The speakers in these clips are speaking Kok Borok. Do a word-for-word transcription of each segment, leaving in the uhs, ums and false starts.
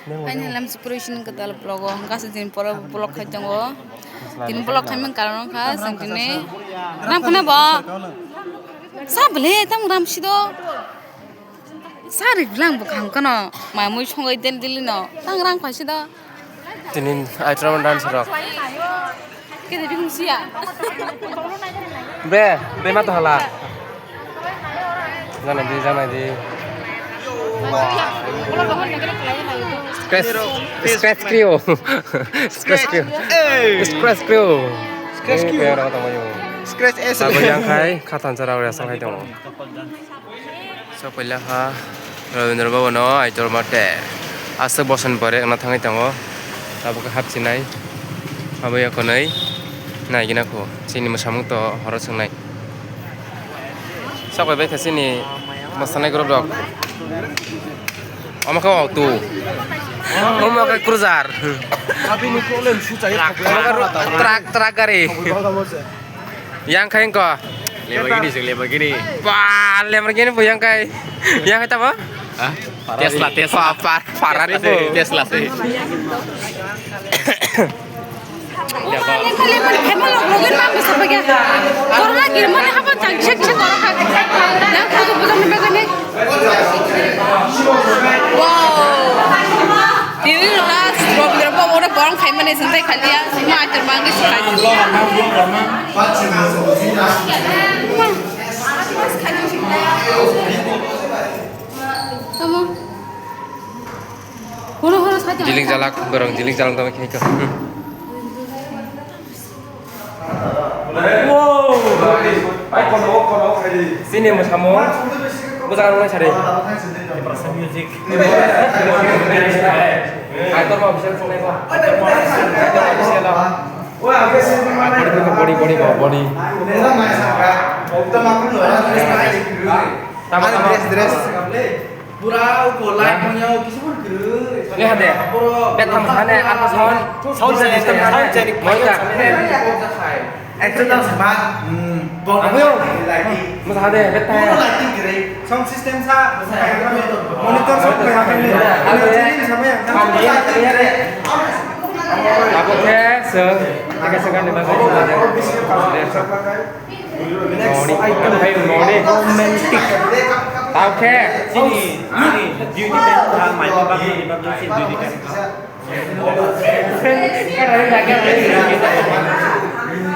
Ani halam si pura isin kwtal vlog o hwnkha se din poro vlog khai tongo. Din vlog khai man karon wngkha se dini ram khana bo. Sa bwle tam ram si do. Sa ri bwlang bwkhang kano mamui songai del dili no tang rang phaisi do. Tinin aichwrang dancer rok. Kede bihung siya. Be, be ma to hala. Janai di, janai di. Scratch, scratch crew. Scratch crew. Hey. Scratch crew. Scratch crew. Scratch S. Abo yang khai khatan chara ora sang khai tongo. Sokoila ha Rabindra Bhavan o Aitor mate aswk boson pore wngna thangwi tongo. Tabuk hapchinai abo yakonwi naigina kho chini mwsamung to horo swngnai. Sokoibai kha chini mwsanai group rok. Omo khe auto. Omo khe cruiser. Omo khe truck, truck gari. Yang khai wngkha? Lamborghini se, Lamborghini. Ba, Lamborghini bo yang khai. Yang khai tamo? Hah? Tesla, Tesla. Pa-, pa-, Ferrari bo. Tesla se. Wow. Tini last Robindra Bhavan o borong khai mani sing tai khaliya. Ma atur mangi sing khai. Tamo. Horo horo sa. Jilik jalak, borong jilik jalak tamo khai ka. Chini mwsamung bwsa rwnai sari. Tiprasa music. Aitor ma official swngnai ba. Aitor ma official. Body, body, body, body. Tamo, tamo. Dress, dress. Pura uko light manya kisa pun kiri. Lihat deh. Betham sana apa sound? Sound check, sound check. Moita. Ekta dam sebat. Hmm. Ayo. Lighting. Masa ada betham. Pura lighting kiri. Sound system sa. Monitor sa. Ayo, ya. Apa ke se? Apa se kan? Noni. Hai noni. Romantic. Tao khe. Chini, chini beauty pen kha, mai ba ba ni ba ba chini beauty pen kha.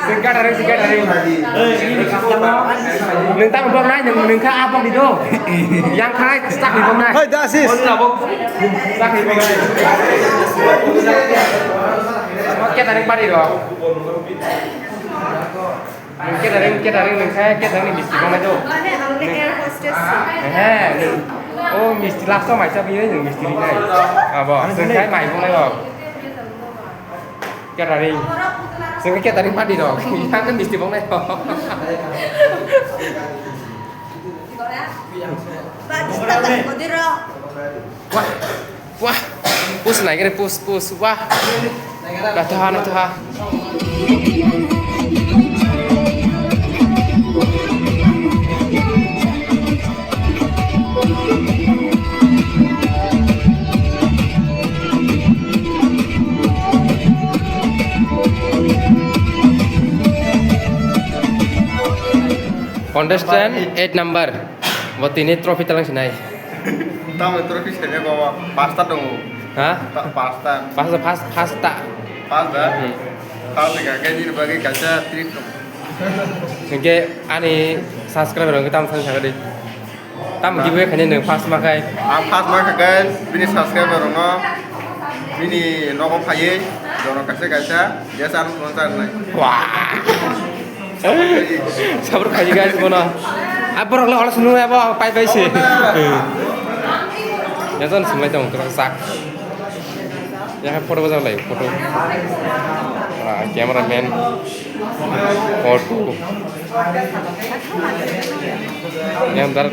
Sing kha dari, sing kha dari. Nung tang bok nai, nung, nung kha a bok di do. Yang khai, stak di bok nai. Hai, da sis. Stak di bok nai. Oke, tarik pari do. Catering, catering nung khe catering ni misti tongnai do. Mane ang le air hostess. He, nung, oh, misti last time aisa biyo nung misti rinai. Abo, nung khai mai tongnai bo. Catering. Nung catering party do. Yang kan misti tongnai do. Ba, kita tak kodir ro. Wah, wah, push naikhe, push, push, wah. Naithoha, naithoha. Contestant eight number. Bo tini trophy talang sinai. Tamo trophy sene ko pasta tongo. Ha? Ta-, pasta. Pasta, pas-, pasta. Pasta? Hmm. Pasta ka ke din bagi kacha treat ko. Hingke ani subscriber hingke tam sang sagadi. Tam giveaway khani nung first makai. Ang first makai guys, bini subscriber no, bini nogo phaiye, jono kaisa kaisa, dia san phone san nai. Wah. Sabur khaji guys bono. Aborok le olas nung abo pai pai se. Yajan sumai tong krak sak. Ya photo bajak lai photo. Ah, cameraman. Photo. Yang dar.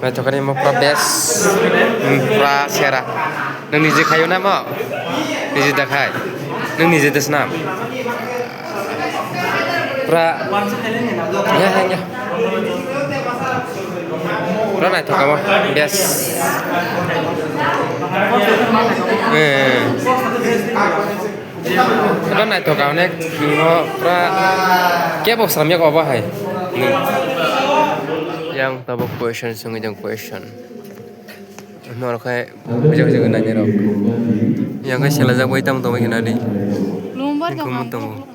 Naithokani mo pura best, hmm, pura sera. Nang nije khayo na mo? Nije da khai. Nang nije da snam. Pura. Ya, ya, ya. Pura naithok amo. Best. Eh. Eba naithok ka onek, nino pura kebo samyak obo hai. Yang tabuk question songwi jang question. Norok hai bujak bujak nai rok. Yang hai selajak bai tamo tamo hinadi. Lumbar. Engkho mung tongo.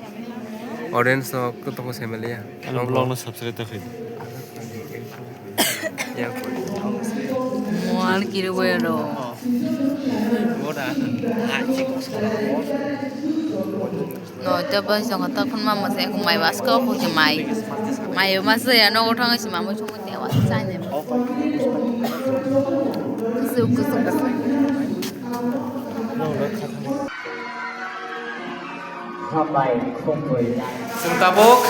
Audience rok to tongo semeliya. Ano vlog no subscribe ta khai. Mual kiri boya do. No, te bai song ta khun ma mo se mai bas ko khu ke mai. Mai ma se ya no go thang si ma mo chung te wa sa ne. Kusu kusu kusu. Hambai khumbai. Chwng tabuk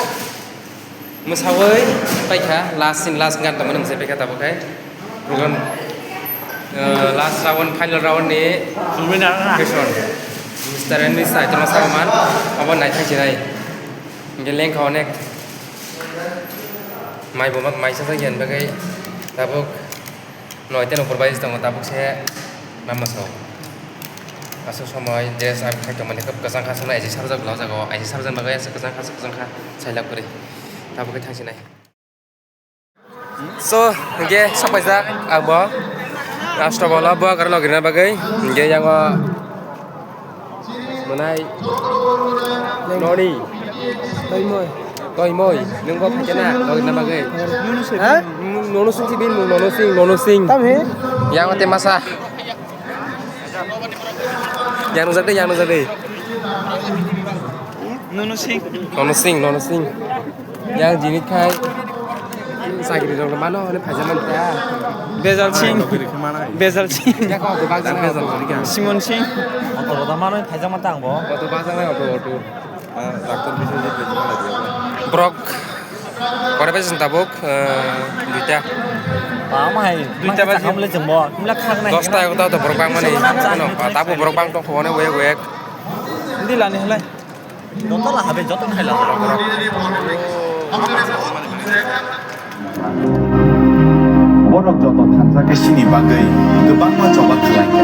mwsawi paikha, last scene, last gan tongmani mwsai paikha tabuk hai. Program, uh, last round, final round ni question. Mister and Miss Aitona Saruman, abo naithang sinai. Hingke lengkha onek. Mai bo ma, mai sajak yan bagwi tabuk. Noi teno pur bai tongo tabuk se mama so. Aswk somoi dress up khai tongmani khe kwchang kha swnwi aisi sarjak o jaga o, aisi sarjak bagwi aswk kwchang kha, aswk kwchang kha sailak kwrwi. Tabuk khe thang sinai. So, hingke sok paijak ang bo. Last o bo lo bo kwrwi logirina bagwi. Hingke yango Mwnai. Noni. Toimoi. Toimoi. Nwng bo phaikhe na, logina bagwi. Ha? Nono sing sibin, nono sing, nono sing. Tam he? Yang mate masa. Yang nujak de, yang nujak de. Nono sing. Nono sing, nono sing. Yang jini khai chakri rok mano hwnwi phaijak mani ta. Bejal Singh. Bejal Singh. Yak auto bak jang auto. Simon Singh. Auto rok mano phaijak mani ta ang bo. Auto bak jang auto auto. Doctor Biswajit Debbarma. Borok kore bai chwng tabuk, eh, duita. Ba ma hai. Duita bai chwng bo. Mla khak nai. Dosta auto borok bang mani. Tabuk borok bang tong phone wek wek. Hindi lani halai. Joto la habe, joto khai la. Borok joto thansa khe sini bagwi kwbangma choba khlai kha,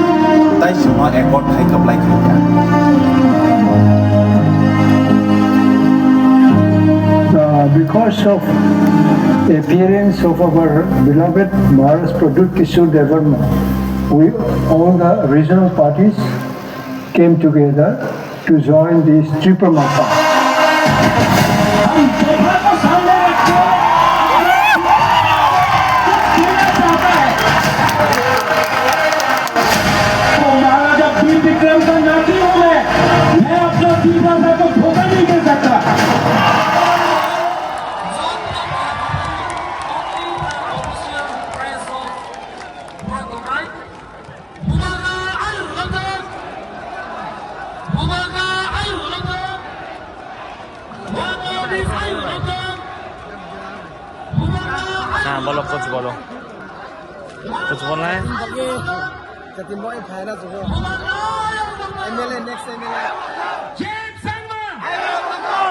tai chwngno accord khai kwplai khai kha. Uh, because of appearance of our beloved Maharaj Pradyut Kishore Debbarma, we, all the regional parties, came together to join this Tipra Motha. हम त्रिपुरा को सामने रखते हुए कुछ कहना चाहता है। तो महाराजा वीर विक्रम का नाती हूँ मैं, मैं अपना त्रिपुरा को धोखा नहीं दे सकता। Na, bolo, coach bolo. Coach bolo hai. Jatin bo e phaina jugo. M L A, next M L A. James Sangma.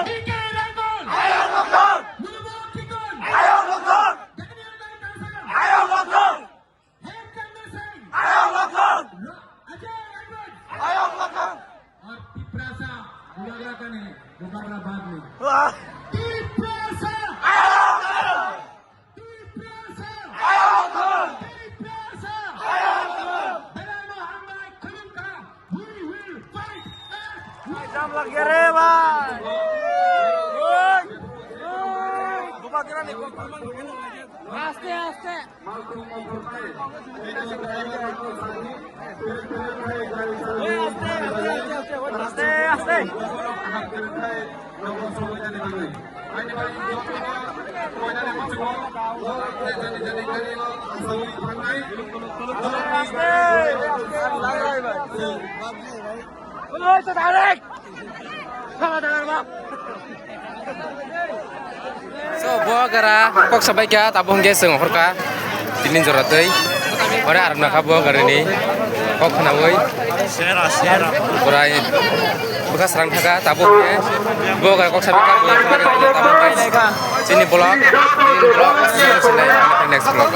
D K Rangon. Nubo Kikon. Daniel Dawson. Ayok Lakhang! Ayok Lakhang! Ayok Lakhang! और तिपरासा बुलागरा का नहीं, बुलागरा बाद में। वाह! আস্তে, আস্তে। আস্তে, আস্তে। আস্তে। ওই তো direct। শালা দাদার বাপ। So, bo gara kok sabai kha, tabuk hwnkhe chwng horkha tini jora twi. Ore aram nakha bo gara ni kok khnaui. Sera, sera. Borai bwkha srang thaka, tabuk hwnkhe bo gara kok sabai kha, bo gara tabuk hwnkhe chini vlog, chini vlog, next vlog.